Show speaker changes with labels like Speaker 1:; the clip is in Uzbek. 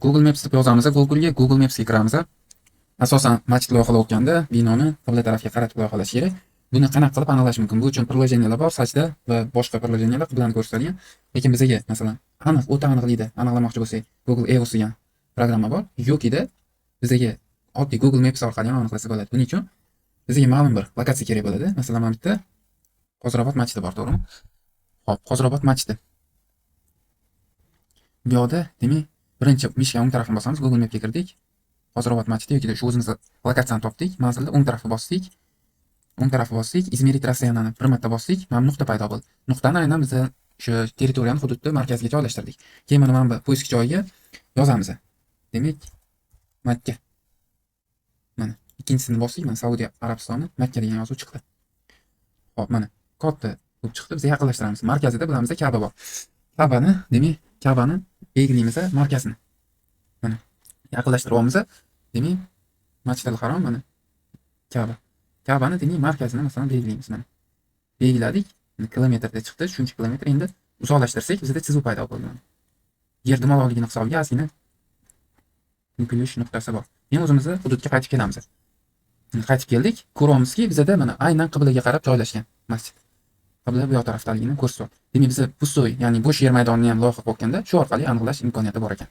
Speaker 1: Google Maps deb yozamiz, Google'ga, Google Mapsga kiramiz. Asosan masjid loyihalayotganda binoni qibla tarafga qaratib loyihalash kerak. Buni qanaqa qilib aniqlash mumkin? Bu uchun приложения lar bor, Sajda va boshqa приложения lar qiblani ko'rsatadigan. Lekin bizaga, masalan, aniq, o'ta aniqlikda aniqlamoqchi bo'lsak, Google Earth degan programma bor. Yokida bizaga oddiy Google Maps orqali ham aniqlasa bo'ladi. Buning uchun bizga ma'lum bir lokatsiya kerak bo'ladi. Masalan, mana bitta Qozirobod masjidi bor, to'g'rimi? Xo'p, Qozirobod masjidi. Bu yoqda, demak, birinchi мышка o'ng tarafini bosamiz, Google Mapga kirdik. Qozirobod masjidi yoki shu o'zimizni lokatsiyani topdik. Manzilni o'ng tarafga bosdik. O'ng tarafga bosdik. Измерить расстояние ni bir marta bosdik. Mana bu nuqta paydo bo'ldi. Nuqtani aynan biz shu territoriyani, hududni markaziga joylashtirdik. Keyin mana bu поиск joyiga yozamiz. Demak, Makka. Mana ikkinchisini bosdik. Mana Saudiya Arabistoni, Makka degan yozuv chiqdi. Xo'p, mana katta bo'lib chiqdi. Biz yaqinlashtiramiz. Markazida bilamiz, Ka'ba bor. Ka'bani, demak, Ka'bani belgilaymiz markazini. Mana yaqinlashtiryapmiz. Demak, Masjidil Harom, mana Ka'ba. Ka'bani, demak, markazini, masalan, belgilaymiz mana. Belgiladik. Kilometrda chiqdi. Shuncha kilometr. Endi uzoqlashtirsak, bizda chizuv paydo bo'ldi mana. Yer dumaloqligini hisobiga ozgina bukilish nuqtasi bor. Endi o'zimizni hududga qaytib kelamiz. Qaytib keldik. Ko'ryapmizki, bizada mana aynan qiblaga qarab joylashgan masjid. Qibla bu yoq tarafdaligini ko'rsatyapti. Demak, biz пустой, ya'ni bo'sh yer maydonini ham loyiha qilayotganda shu orqali aniqlash imkoniyati bor ekan.